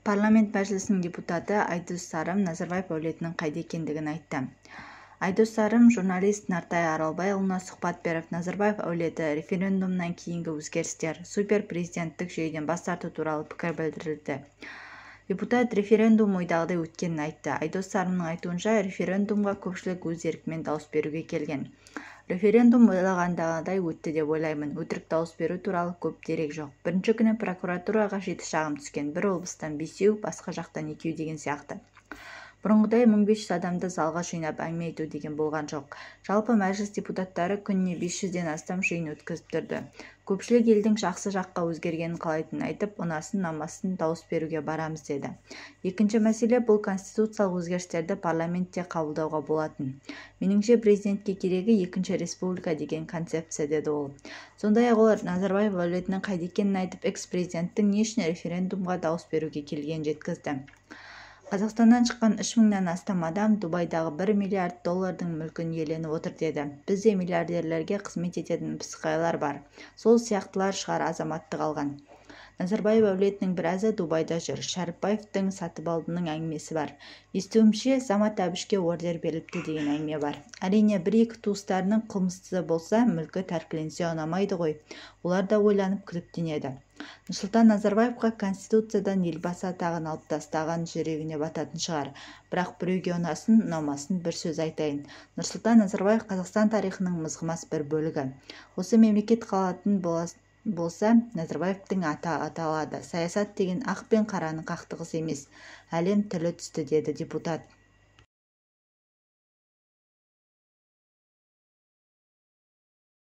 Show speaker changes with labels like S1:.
S1: Парламент Мәжілісінің депутаты Айдос Сарым Назарбаев әулетінің қайда екендігін айтты. Айдос Сарым журналист Нартай Аралбайұлына сұхбат беріп, Назарбаев әулеті, референдумнан кейінгі өзгерістер, суперпрезиденттік жүйеден бас тарту туралы пікір білдірді. Депутат референдум ойдағыдай өткенін айтты. Айдос Сарымның айтуынша, референдумға көпшілік өз еркімен дауыс беруге келген. Референдум ойлағандағыдай өтті деп ойлаймын. Өтірік дауыс беру туралы көп дерек жоқ. Бірінші күні прокуратураға жеті шағым түскен. Бір облыстан бесеу, басқа жақтан екеу деген сияқты. Бұрынғыдай 1500 адамды залға жинап әңгіме айту деген болған жоқ. Жалпы Мәжіліс депутаттары күніне 500-ден астам жиын өткізіп тұрды. Көпшілік елдің жақсы жаққа өзгергенін қалайтынын айтып, ұнасын, ұнамасын дауыс беруге барамыз деді. Екінші мәселе, бұл конституциялық өзгерістерді парламентте қабылдауға болатын. Меніңше, президентке керегі екінші республика деген концепция, деді ол. Сондай-ақ ол Назарбаев әулетінің қайда екенін айтып, экс-президенттің не үшін референдумға дауыс беруге келгенін жеткізді. Қазақстаннан шыққан 3000-нан астам адам Дубайдағы 1 миллиард доллардың мүлкін иеленіп отыр деді. Бізде миллиардерлерге қызмет ететін пысықайлар бар. Сол сияқтылар шығар азаматтық алған. Назарбаев әулетінің біразы Дубайда жүр. Шәріпбаевтың, Сатыбалдының әңгімесі бар. Естуімше, Самат Әбішке ордер беріліпті деген әңгіме бар. Әрине, бір-екі туыстарының қылмысты болса, мүлкі тәркіленсе ұнамайды ғой. Олар да ойланып күдіктенеді. Нұрсұлтан Назарбаевқа Конституциядан Елбасы атағын алып тастаған жүрегіне бататын шығар. Бірақ біреуге ұнасын, ұнамасын бір сөз айтайын. Нұрсұлтан Назарбаев Қазақстан тарихының мызғымас бір бөлігі. Осы мемлекет қалатын болса, Назарбаевтың аты аталады. Саясат деген ақ пен қараның қақтығысы емес. Әлем түрлі түсті, деді депутат.